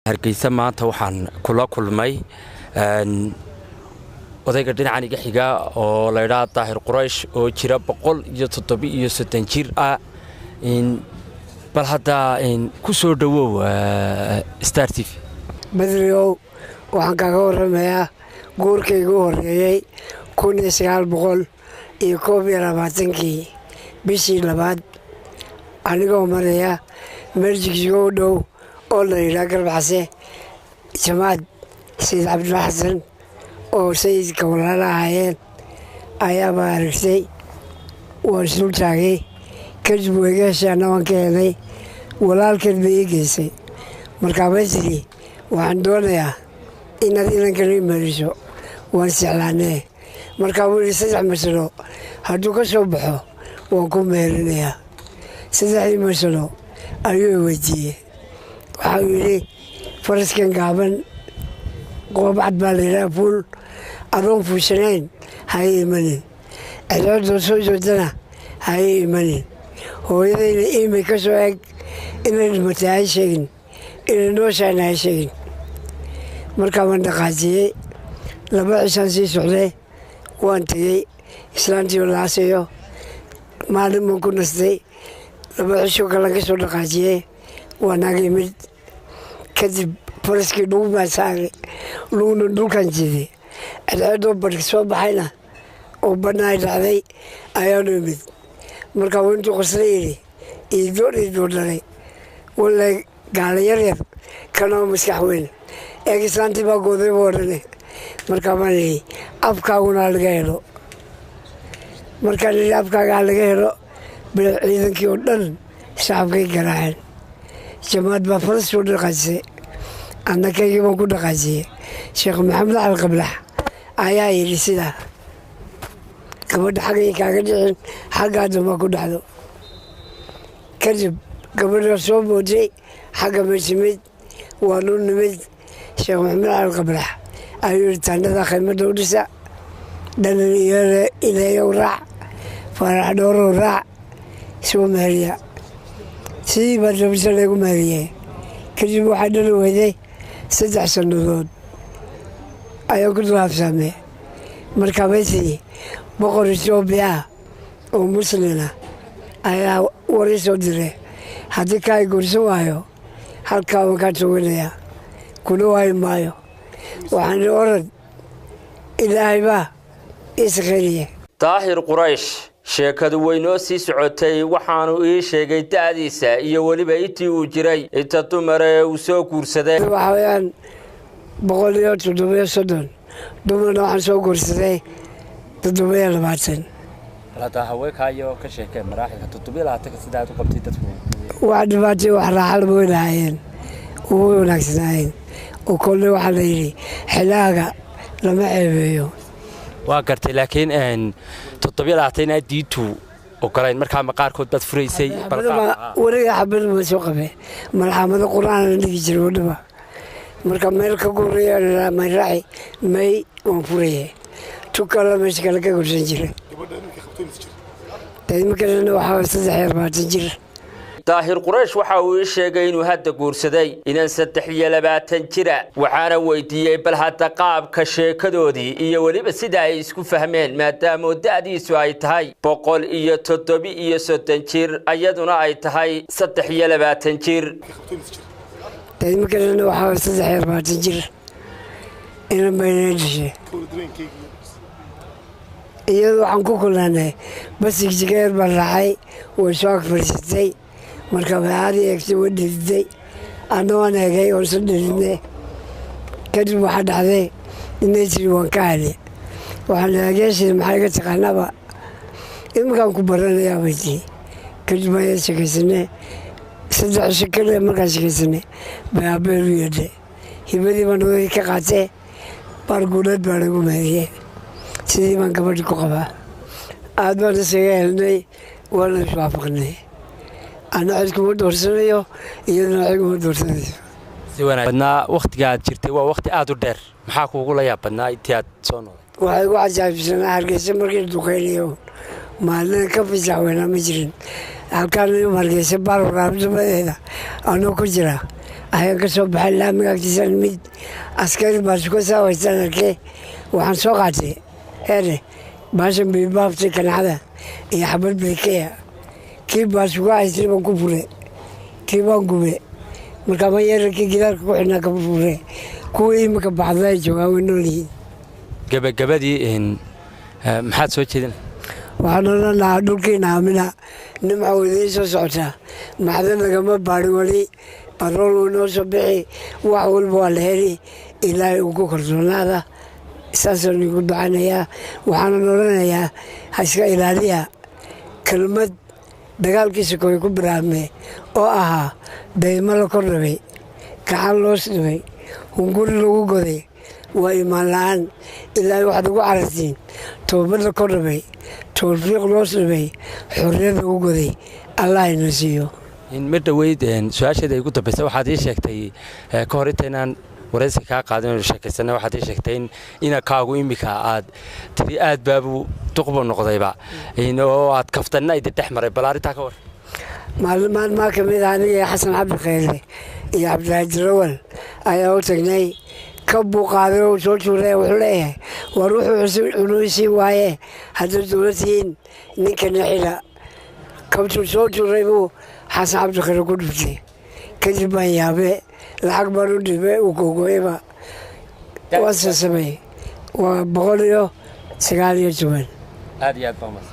Hargeysa maanta waxaan kula kulmay odayga dhinacan iga xiga oo laydhaa Daahir Quraysh oo jira 137 jir ah. Bal hadda ku soo dhowow Star t v. Badriow, waxaan kaaga waramayaa guurkaygu horreeyey 1921-kii bishii labaad, anigoo maraya merjigsigo u dhow oo la yidhaha Garbaxase, Jamaad Sayid Cabdilla Xasan oo sayidka walaala ahaayeen ayaaba aragtay. Waan isdul taagay, kadib weegaashaana waan ka helay, walaalkeed bay ii geysay. Markaabay tidhi, waxaan doonayaa inaad inankana imariso, waan isjeclaanee. Markaa wuu yidhi, 3 masalo hadduu ka soo baxo waan ku meherinayaa. 3dii masalo ayuu weydiiyey. Waxau yidhi, faraskan gaaban qoobcad baa la yidhaha, fuul adoon fuushanayn ha ii imanin, cidoodoo soo joodana ha ii imanin, hooyadayna iimay ka soo eg, inay dhimatay ha sheegin, inay nooshahayna ha sheegin. Markaa waan dhaqaajiyey, 2 cishaan sii socday, waan tegey islaantii oo laasayo. Maalin baan ku nastay, 2 cisho kalan ka soo dhaqaajiyey, waan ag imid. Kadib faraskii dhug baan saaray, lugna dhulkan jiiday, cadceedoo badhka soo baxayna oo badhna ay dhacday ayaanu imid. Markaa wuu intuu qosla yidhi, iidoor iidoor dhalay wallay, gaala yar yar kanoo maskax weyn eeg, islaantii baa gooday buu odhane. Markaa baan idhi, afkaaguna ha laga helo. Markaan idhi afkaaga ha laga helo, bil ciidankii oo dhan shacabkay garaaceen. Jamaad baa faras soo dhaqaajisay, annakaygii baan ku dhaqaajiyey. Sheekh Maxamed Cali Qablax ayaa yidhi, sidaa gabadha xaggay kaaga dhicin, xaggaa dambaa ku dhacdo. Kadib gabadha soo booday, xagga ma timid, waanu nimid. Sheekh Maxamed Cali Qablax ayuu yidhi, taandhada khaymadda u dhisa, dhanan iyo ileeyow raac, Faarax Dhoorow raac, soo meheriya. Sidii baa dabisa lagu meheriyey. Kadib waxaa dhali weyday, 3 sannadood ayaan ku dulaabsaamay. Markaa bay tidhi, boqor Etoobiya oo muslina ayaa warii soo diray, haddii kaa guursan waayo halkaa waan kaa toganayaa, kuna waayi maayo. Waxaan idhi, orad, Ilaahay baa iisakayniye. Daahir Quraysh sheekadu way noo sii socotay. Waxaanu ii sheegay da'diisa iyo weliba intii uu jiray, inta dumara ee uu soo guursaday. Waxaa weeyaan 137 dumarna, waxaan soo guursaday 27. Haweenkaayo ka sheekee maraaxilka 27-ka sida aad u qabtay dadku. Wax dhibaatay, wax raaxalba way lahaayeen, way wanaagsanaayeen, oo kolley waxaa la yidhi, xilaaga lama ceebeeyo. Waa gartay, laakiin 27 inaad diintu ogolayn, markaa ma qaarkood baad furaysay? Weliga xabad ma soo qabe, malxamado qur-aan la dhigi jiray wadhaba. Marka meel ka guuraya, may raaci, may waan furaye, tukala meesha kale ka gursan jiray. Iminkalena waxaa 23 jir. Daahir Quraysh waxa uu ii sheegay inuu hadda guursaday inan 23 jira. Waxaana weydiiyey bal hadda qaabka sheekadoodii iyo weliba sida ay isku fahmeen, maadaamoo da'diisu ay tahay 137 jir, iyaduna ay tahay 23 jir. Iminkalena waxaa 23 jir, inan bayna dhashay. Iyadu waxaan ku kulannay basig jigeer baan raacay, way soo ag fadhiisatay. Marka aadi eegtay, way dhididday, anna waan eegay oon isla dhididnay. Kadib waxaa dhacday inay tiri, waan ka helay. Waxaan eegeeshii, maxaa iga taqaanaaba? Iminkaan ku baranayaa, bay tiri. Kadib baan sheekaysanay 3 cisho kaliya. Markaan sheekaysanay bay aabeel u yeedhay, hibadii baan odagii ka qaatay, baar guuleed baa lagu meheriyey. Sidii baan gabadhi ku qabaa. Aad baan isaga helnay, waana iswaafaqnay. Anna cid kuma doorsanayo, iyaduna cid kuma doorsanayso. Si wanaag badnaa. Wakhtiga aad jirtay waa wakhti aad u dheer, maxaa kuugu la yaab badnaa intii aad soo noolay? Waxay igu cajaabsanaa Hargeysa markii duqeynayo, maalina ka fisax weynaa ma jirin. Halkaan Hargeysa baar waraabnimadeeda anoo ku jira Ayaan ka soo baxay laamiga agtiisaan mid askari baasuka saa haystaan arkee. Waxaan soo qaatay ere baashan biibaaftay kancada iyo xabad beekeya. Kii baasuka haystay baan ku fure, kii baan gube. Markaa ma yeerarkii gidaarka ku xidhnaa kama fure. Kuwii imika baxda ay joogaan way nool yihiin. Gabagabadii, maxaad soo jeedin? Waxaan odhan lahaa, dhulkiina aamina, nimca idiin soo socotaa. Maxdan lagama baadhin weli, barool wuu noo soo bixi, wax walba waa la heli. Ilaahay uu ku kalsoonaada, saasaan igu ducanayaa. Waxaanan odhanayaa, ha iska ilaaliya kelmad dagaalkiisa koy ku bilaabmay oo ahaa daymo la kor dhabay, gacan loos dhibay, hunguri lagu goday, waa imaan la-aan. Ilaahay waxaad ugu carartiin toobad la kor dhabay, towfiiq loos dhibay, xorriyad lagu goday, Allah ina siiyo. Ma dhoweyd su-aasheeda igu dambaysa, waxaad ii sheegtay ka hor intaynaan waraysi kaa qaadin oonu sheekaysana, waxaad ii sheegtay in inankaagu iminka aad tiri aad baabuu duqbu noqdayba oo aad kaftanna idin dhex maray. Bal arrintaa ka war. Maalin maalmaa ka mid ah, aniga iyo Xasan Cabdi Khayre iyo Cabdilaahi Darawal ayaa u tagnay. Ka buu qaaday oo soo tuuray. Wuxuu leeyahay, war wuxuu cunuysii waaye, haddaad dowlad tihiin ninkana xidha. Kabtuu soo tuuray buu Xasan Cabdi Khayre ku dhuftay. Kadib baan yaabe, lacag baan u dhibay, uu googooyaba waa sasamay. Waa 119. Aad iyo aad baa.